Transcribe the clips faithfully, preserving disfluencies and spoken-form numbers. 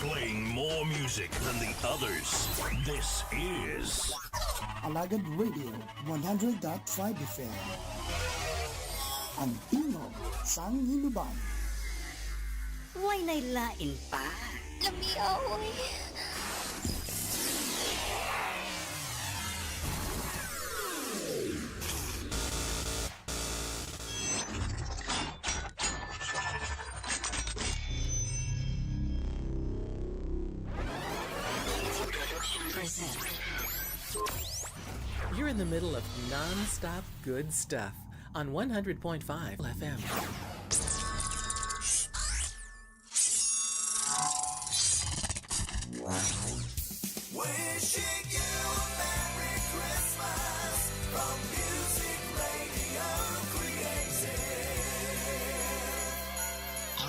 Playing more music than the others. This is Alagad Radio one hundred dot five F M. Ang tingog sang Hinubaan. Way na'y lain pa. Lami, oy. You're in the middle of non-stop good stuff on one hundred point five F M. Wishing you a Merry Christmas from Music Radio Creative.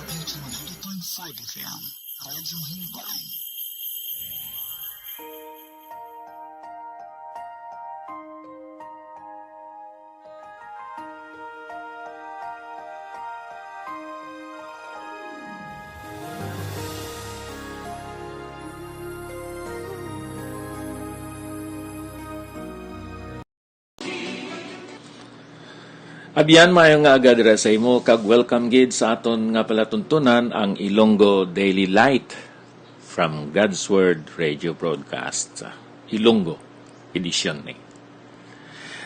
R H one hundred point five F M, Radyo Hinubaan. Abyan, maayo nga aga dira sa imo, kag welcome gid sa aton nga palatuntunan, ang Ilonggo Daily Light from God's Word Radio Broadcast, Ilonggo edisyon ni.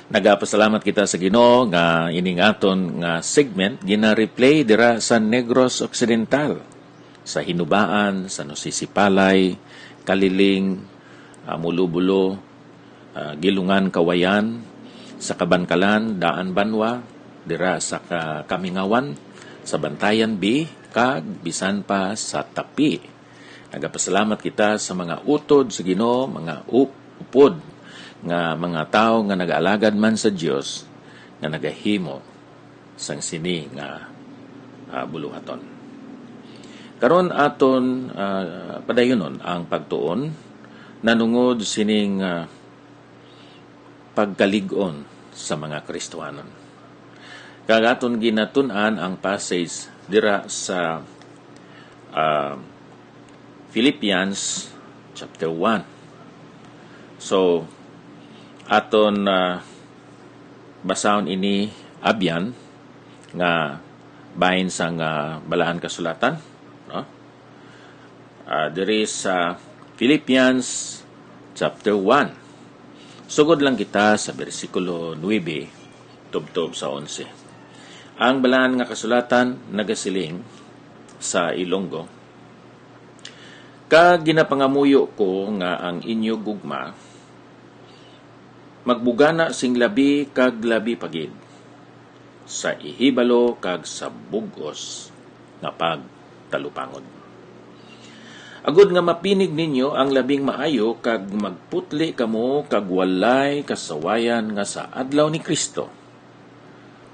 Nagapasalamat kita sa Ginoo nga ining aton nga segment gina-replay dira sa Negros Occidental, sa Hinubaan, San Jose Sipalay, Caliling, ah, Mulobulo, ah, Guilongan, Cauayan, sa Kabankalan, Daan Banwa, dira sa Ka-, Kamingawan, sa Bantayan B, kag bisan pa sa Tapi. Nagapasalamat kita sa mga utod sa Ginoo, mga u-, upod nga mga tawo nga nagaalagad man sa Dios, nga nagahimo sang sini nga, ah, buluhaton. Karon aton, ah, padayunon ang pagtuon nanungod sining, ah, pagkalig-on sa mga Kristohanon. Kag aton ginatun-an ang passage dira sa, ah, Philippians chapter one. So, aton, ah, basahon ini abyan nga bahin sang, ah, Balaan Kasulatan, no? Ah, diri sa Philippians chapter one. Sugod lang kita sa bersikulo nuebe tubtob sa onse. Ang Balaan nga Kasulatan nagasiling sa Ilonggo, "Kag ginapangamuyo ko nga ang inyo gugma magbugana sing labi kag labi pa gid sa ihibalo kag sa bug-os nga pagtalupangod, agud nga mapinig ninyo ang labing maayo kag magputli kamo kag walay kasawayan nga sa adlaw ni Cristo,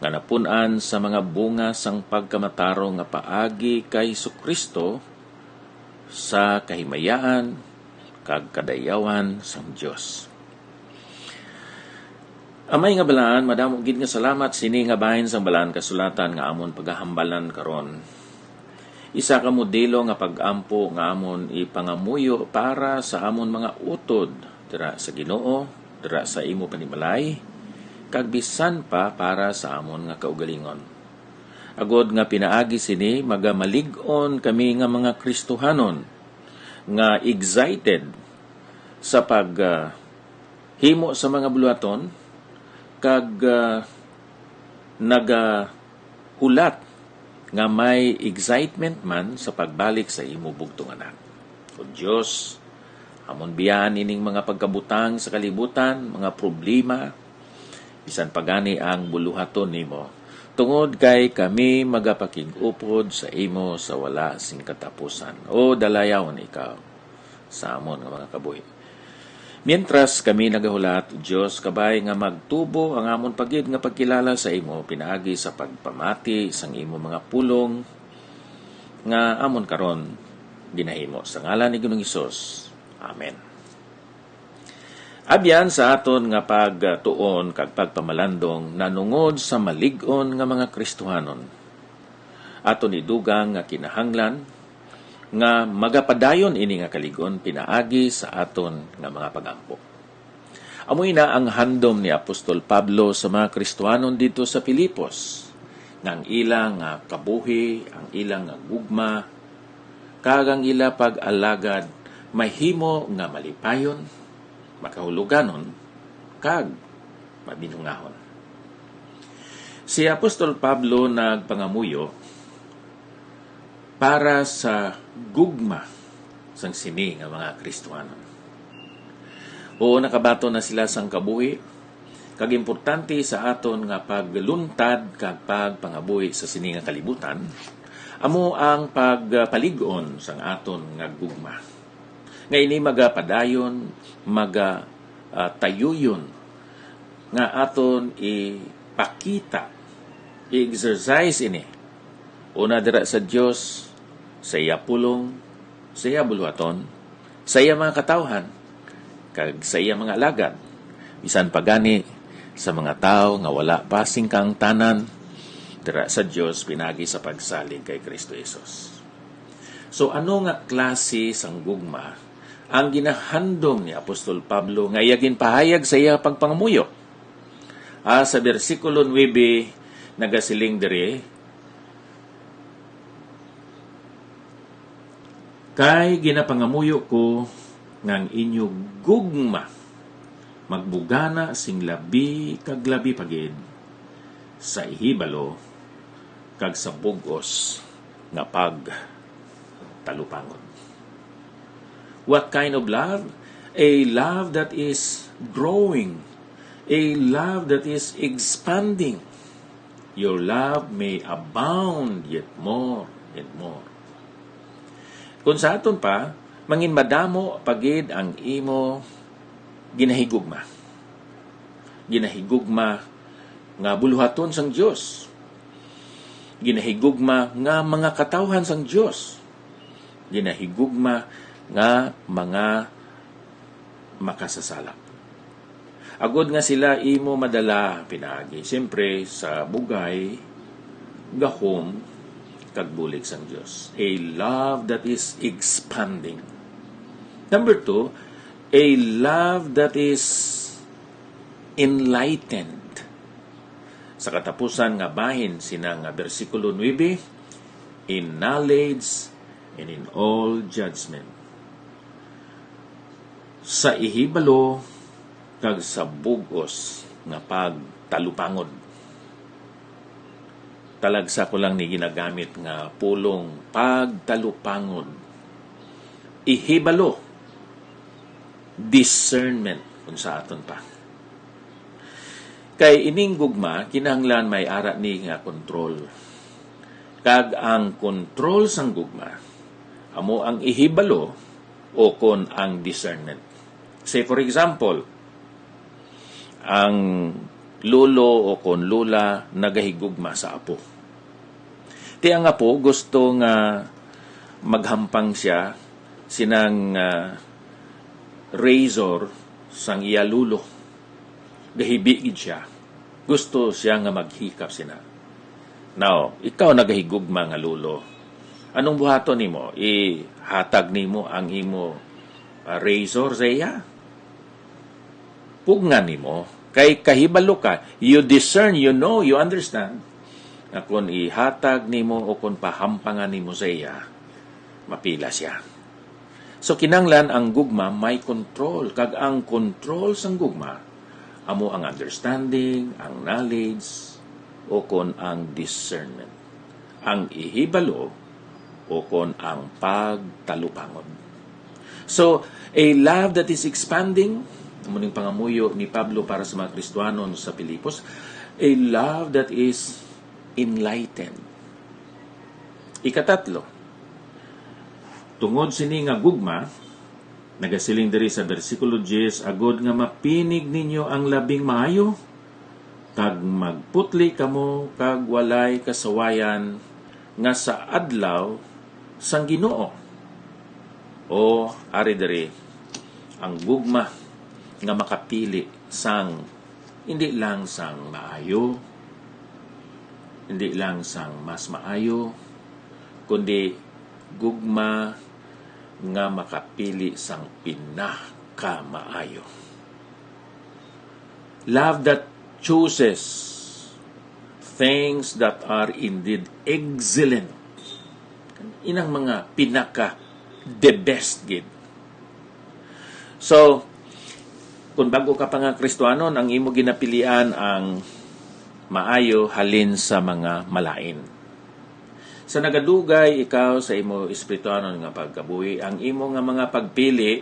nga napun-an sa mga bunga sang pagkamatarong nga paagi kay Jesu-Cristo sa kahimayaan kag kadayawan sang Dios." Amay nga Balaan, madamo gid nga salamat sini nga bahin sang Balaan Kasulatan nga amon pagahambalan karon. Isa ka modelo nga pag-ampo nga amon ipangamuyo para sa amon mga utod dira sa Ginoo, dira sa imo panimalay, kag bisan pa para sa amon nga kaugalingon. Agod nga pinaagi sini, magamalig-on kami nga mga Kristohanon nga excited sa pag, ah, himo sa mga buluhaton, kag, ah, nagahulat nga may excitement man sa pagbalik sa imo bugtong Anak. O Dios, amon biyaan ining mga pagkabutang sa kalibutan, mga problema, bisan pa gani ang buluhaton nimo, tungod kay kami magapakig-upod sa imo sa wala sing katapusan. O dalayawon ikaw sa amon nga mga kabuhi. Mientras kami nagahulat, Dios, kabay nga magtubo ang amon pa gid nga pagkilala sa imo pinaagi sa pagpamati sang imo mga pulong nga amon karon ginahimo. Sa ngalan ni Ginoong Hesus. Amen. Abyan, sa aton nga pagtuon kag pagpamalandong nanungod sa malig-on nga mga Kristohanon, aton idugang nga kinahanglan nga magapadayon ini nga kalig-on pinaagi sa aton nga mga pag-ampo. Amo ina ang handom ni Apostol Pablo sa mga Kristiyanon didto sa Filipos, nga ang ila nga kabuhi, ang ila nga gugma, kag ang ila pag-alagad mahimo nga malipayon, makahuluganon, kag mabinungahon. Si Apostol Pablo nagpangamuyo para sa gugma sang sini nga mga Kristiyanon. Oo, nakabaton na sila sang kabuhi, kag importante sa aton nga pagluntad kag pagpangabuhi sa sini nga kalibutan amo ang pagpalig-on sang aton nga gugma, nga ini magapadayon, maga, ah, tayuyon nga aton ipakita, i-exercise ini. Una, dira sa Dios, sa iya pulong, sa iya buluhaton, sa iya mga katawhan, kag sa iya mga alagad, bisan pa gani sa mga tawo nga wala pa sing kaangtanan dira sa Dios pinagi sa pagsalig kay Kristo Jesus. So, ano nga klase sang gugma ang ginahandom ni Apostol Pablo nga iya ginpahayag sa iya pagpangamuyo? Ah, sa bersikulo nuebe, nagasiling diri, "Kay ginapangamuyo ko nga ang inyo gugma magbugana sing labi kag labi pa gid sa ihibalo kag sa bug-os nga pagtalupangon." What kind of love? A love that is growing, a love that is expanding. Your love may abound yet more and more. Kung sa aton pa, mangin madamo pa gid ang imo ginahigugma. Ginahigugma nga buluhaton sang Dios. Ginahigugma nga mga katawhan sang Dios. Ginahigugma nga mga makasasala. Agod nga sila imo madala pinaagi, siyempre, sa bugay, gahom, kag bulig sang Dios. A love that is expanding. Number two, a love that is enlightened. Sa katapusan nga bahin sina nga bersikulo nuebe, "In knowledge and in all judgment." Sa ihibalo kag sa bug-os nga pagtalupangod. Talagsa ko lang ni ginagamit nga pulong pagtalupangod. Ihibalo, discernment, kung sa aton pa. Kay ining gugma, kinahanglan may ara ni nga kontrol. Kag ang kontrol sang gugma, amo ang ihibalo o kon ang discernment. Say, for example, ang lolo o kon lola nagahigugma sa apo. Ti ang apo gusto nga maghampang siya sinang, ah, razor sang iya lolo. Gahibi gid siya. Gusto siya nga maghikap sina. Now, ikaw nagahigugma nga lolo. Anong buhaton nimo? Ihatag nimo ang imo, ah, razor sa iya? Pugngan nimo. Kay kahibalo ka, you discern, you know, you understand, nga kon ihatag nimo o kon pahampangan nimo sa iya, mapila siya. So, kinahanglan ang gugma may control, kag ang control sang gugma amo ang understanding, ang knowledge, o kon ang discernment, ang ihibalo, o kon ang pagtalupangod. So, a love that is expanding, amo ning pangamuyo ni Pablo para sa mga Kristiyanon sa Filipos, a love that is enlightened. Ikatatlo, tungod sini nga gugma, nagasiling diri sa bersikulo diyes, "Agod nga mapinig ninyo ang labing maayo, kag magputli kamo kag walay kasawayan nga sa adlaw sang Ginoo." O, ari diri ang gugma nga makapili sang, hindi lang sang maayo, hindi lang sang mas maayo, kundi gugma nga makapili sang pinakamaayo. Love that chooses things that are indeed excellent. Inang mga pinaka the best gid. So, kung bago ka pa nga Kristiyanon, ang imo ginapilian ang maayo halin sa mga malain. Sa nagadugay ikaw sa imo espirituhanon nga pagkabuhi, ang imo nga mga pagpili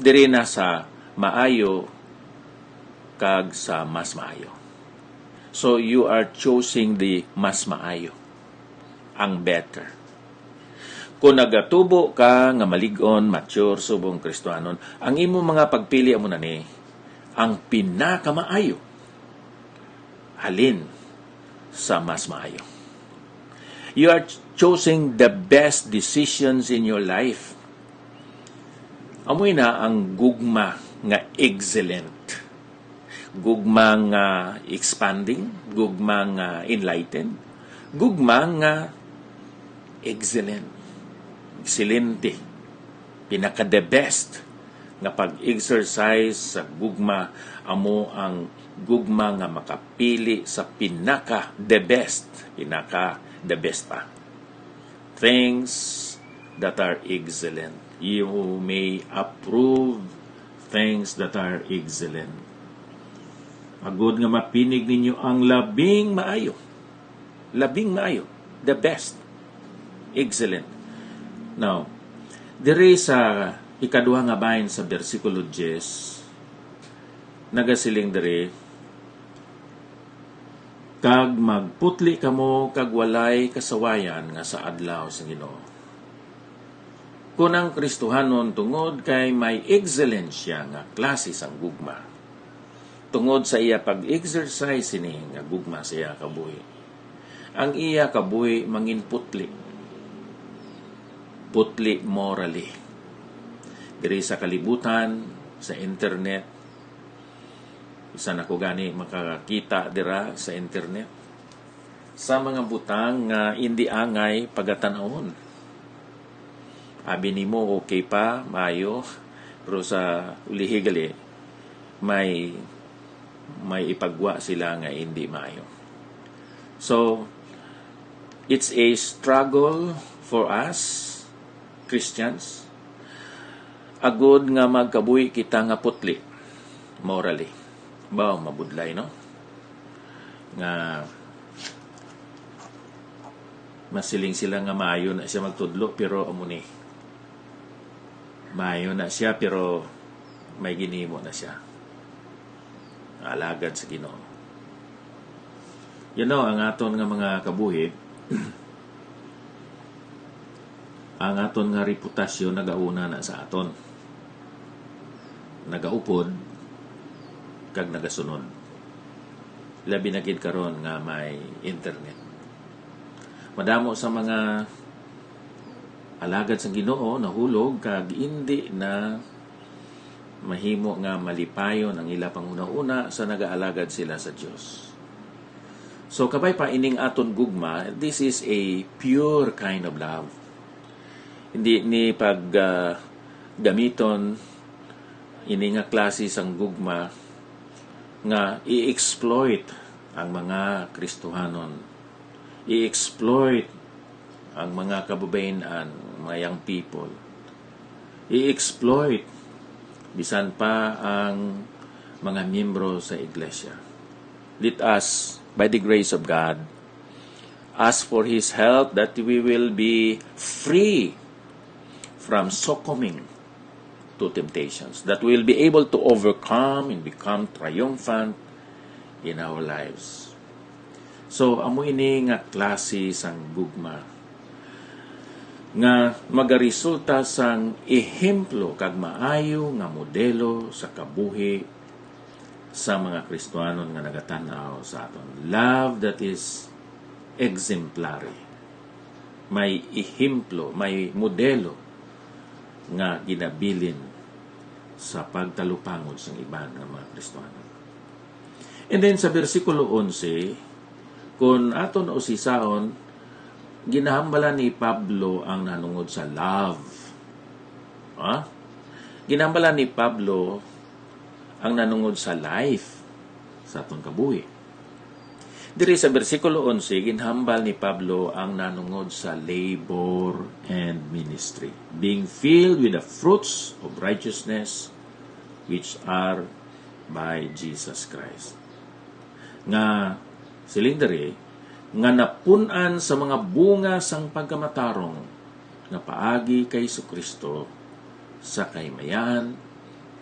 diri na sa maayo kag sa mas maayo. So you are choosing the mas maayo, ang better. Kung nagatubo ka nga malig-on, mature, subong Kristiyanon, ang imo mga pagpili amo na ni ang pinakamaayo halin sa mas maayo. You are choosing the best decisions in your life. Amoy na ang gugma nga excellent. Gugma nga expanding, gugma nga enlightened, gugma nga excellent. Excelente. Pinaka the best nga pag-exercise sa gugma amo ang gugma nga makapili sa pinaka the best, pinaka the best pa. Things that are excellent. You may approve things that are excellent. Agod nga mapinig ninyo ang labing maayo. Labing maayo. The best. Excellent. Now, diri sa ikaduha nga bahin sa bersikulo diyes, nagasiling diri, "Kag magputli kamo kag walay kasawayan nga sa adlaw sa Ginoo." Kun ang Kristohanon tungod kay may excellent sia nga klase sang gugma, tungod sa iya pag-exercise sini nga gugma sa iya kabuhi, ang iya kabuhi mangin putli, putli morally. Diri sa kalibutan, sa internet, bisan ako gani makakita dira sa internet sa mga butang nga indi angay pagatan-awon. Abi nimo okay pa, maayo, pero sa ulihi gali, may, may ipagwa sila nga indi maayo. So, it's a struggle for us Christians, agud nga magkabuhi kita nga putli morally. Baw, mabudlay, no? Nga masiling sila nga maayo na siya magtudlo, pero amo ni. Maayo na siya, pero may ginimo na siya. Alagad sa Ginoo. You know, ang aton nga mga kabuhi, ang aton nga reputasyon nagauna na sa aton. Nagaupod kag nagasunod. Labi na gid karon nga may internet. Madamo sa mga alagad sang Ginoo nahulog kag indi na mahimo nga malipayon ang ila panghunahuna sa nagaalagad sila sa Dios. So, kabay pa ining aton gugma, this is a pure kind of love. Hindi ni pag, ah, gamiton ini nga klase sang gugma nga i-exploit ang mga Kristohanon, i-exploit ang mga kababayen-an, mga young people, i-exploit bisan pa ang mga miyembro sa iglesia. Let us, by the grace of God, ask for His help that we will be free from succumbing to temptations, that we will be able to overcome and become triumphant in our lives. So, amo ini nga klase sang gugma nga magaresulta sang ehemplo kag maayo nga modelo sa kabuhi sa mga Kristohanon nga nagatan-aw sa aton. Love that is exemplary. May ehemplo, may modelo nga ginabilin sa pagtalupangod sang iban nga mga Kristohanon. And then sa bersikulo onse, kung aton usisaon, ginahambalan ni Pablo ang nahanungod sa love. Ha? Ginhambalan ni Pablo ang nanungod sa life, sa aton kabuhi. Diri sa bersikulo onse, ginhambal ni Pablo ang nanungod sa labor and ministry, being filled with the fruits of righteousness which are by Jesus Christ. Nga, siling diri, nga napun-an sa mga bunga sang pagkamatarong nga paagi kay Jesu-Cristo sa kahimayaan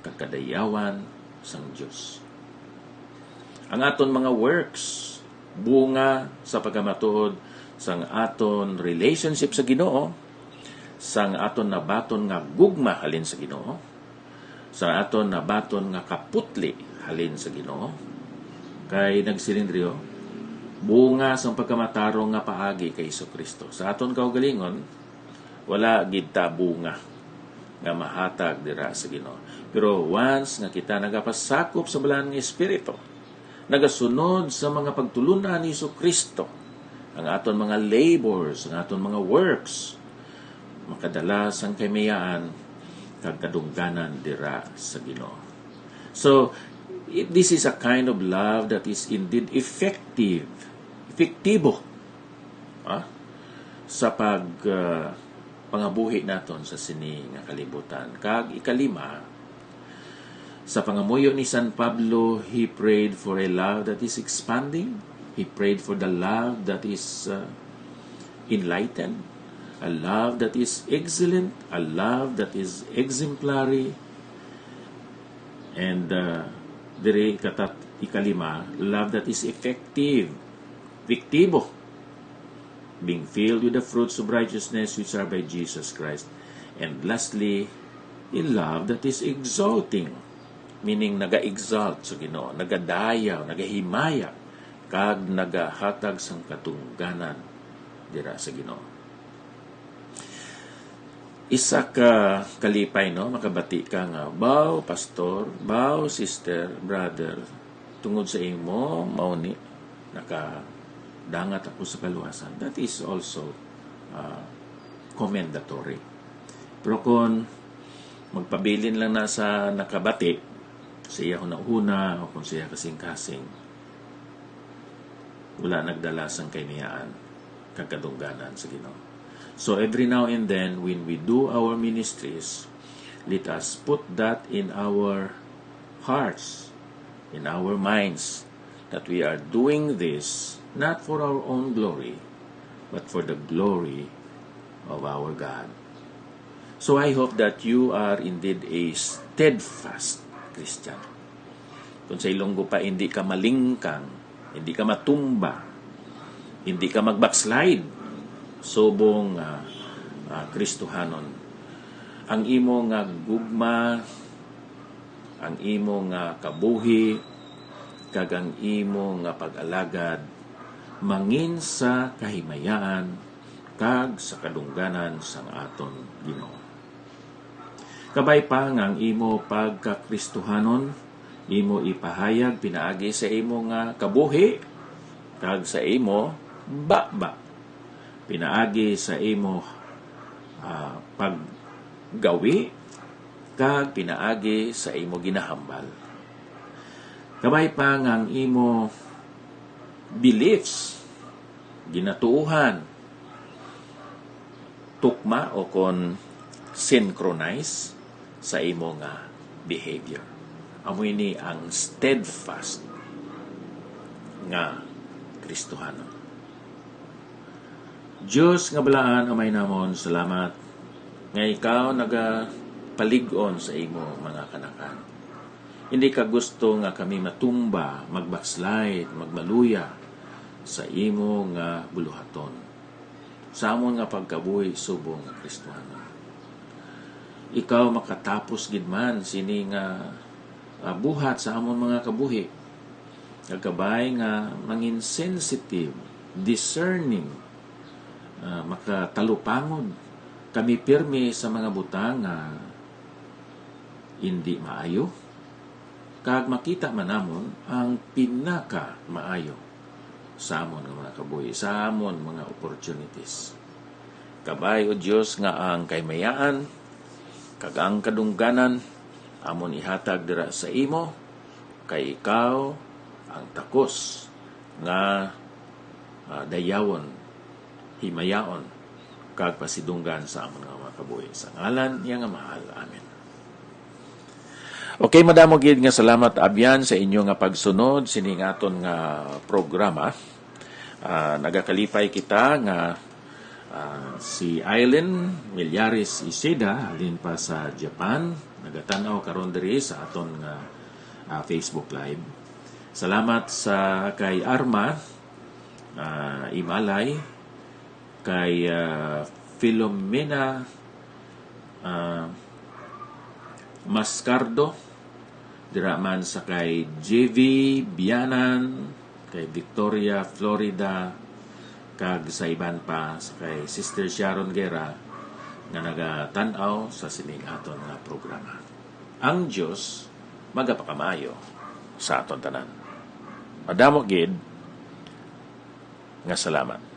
kag kadayawan sang Dios. Ang aton mga works, bunga sa pagkamatuod sang aton relationship sa Ginoo, sang aton nabaton nga gugma halin sa Ginoo, sa aton nabaton nga kaputli halin sa Ginoo, kay nagsiling diri, bunga sang pagkamatarong nga paagi kay Jesu-Cristo. Sa aton kaugalingon, wala gid ta bunga nga mahatag dira sa Ginoo. Pero once nga kita nagapasakop sa Balaan nga Espiritu, nagasunod sa mga pagtulon-an ni Jesu-Cristo, ang aton mga labors, ang aton mga works, makadala sang kahimayaan kag kadungganan dira sa Ginoo. So, i-, this is a kind of love that is indeed effective, epektibo, ah, sa pag, ah, pangabuhi naton sa sini nga kalibutan. Kag ikalima, sa pangamuyo ni San Pablo, he prayed for a love that is expanding. He prayed for the love that is, uh, enlightened, a love that is excellent, a love that is exemplary, and, uh, diri katat-, ikalima, love that is effective, epektibo, being filled with the fruits of righteousness which are by Jesus Christ. And lastly, a love that is exalting, meaning naga-exalt sa Ginoo, nagadayaw, nagahimaya, kag nagahatag sang katungganan dira sa Ginoo. Isa ka kalipay, no, makabati ka nga, "Baw, pastor, baw, sister, brother, tungod sa imo, mao ni, nakadangat ako sa kaluwasan." That is also, ah, commendatory. Pero kung magpabilin lang na sa nakabati, sa iya hunahuna o kung sa iya kasingkasing, wala nagdala sang kahimayaan kag kadungganan sa Ginoo. So every now and then, when we do our ministries, let us put that in our hearts, in our minds, that we are doing this not for our own glory, but for the glory of our God. So I hope that you are indeed a steadfast Christian. Kung sa Ilonggo pa, hindi ka malingkang, hindi ka matumba, hindi ka mag-backslide subong, ah, ah, Kristohanon. Ang imo nga gugma, ang imo nga kabuhi, kag ang imo nga pag-alagad mangin sa kahimayaan kag sa kadungganan sang aton Ginoo. Kabay pa nga ang imo pagkakristohanon imo ipahayag pinaagi sa imo nga kabuhi kag sa imo baba, pinaagi sa imo, ah, paggawi, kag pinaagi sa imo ginahambal. Kabay pa nga ang imo beliefs, ginatuohan, tukma o kon synchronize sa imo nga behavior. Amo ini ang steadfast nga Kristohanon. Dios nga balaan, Amay namon, salamat nga ikaw nagapalig-on sa imo mga kanakan. Hindi ka gusto nga kami matumba, mag-backslide, magmaluya sa imo nga buluhaton, sa amon nga pagkabuhi subong nga Kristohanon. Ikaw makatapos gid man sini nga, ah, buhat sa amon mga kabuhi. Kabay nga mangin sensitive, discerning, ah, makatalupangod kami pirmi sa mga butang nga indi maayo, kag makita man namon ang pinakamaayo sa amon nga mga kabuhi, sa amon mga opportunities. Kabay, O Dios, nga ang kahimayaan kag ang kadungganan amon ihatag dira sa imo, kay ikaw ang takos nga, ah, dayawon, himayaon, kag pasidunggan sa amon nga mga kabuhi. Sa ngalan niya nga mahal. Amen. Okay, madamo gid nga salamat, abyan, sa inyo nga pagsunod sining aton nga programa. Ah, nagakalipay kita nga, ah, si Aileen Millares Iseda, halin pa sa Japan, nagatan-aw karon diri sa aton nga, ah, Facebook Live. Salamat sa kay Arma, ah, Imalay, kay, ah, Filomena, ah, Mascardo, dira man sa kay J V Bianan, kay Victoria Florida, kag sa iban pa, sa kay Sister Sharon Guerra, nga nagatan-aw sa sining aton nga programa. Ang Dios magapakamaayo sa aton tanan. Madamo gid nga salamat.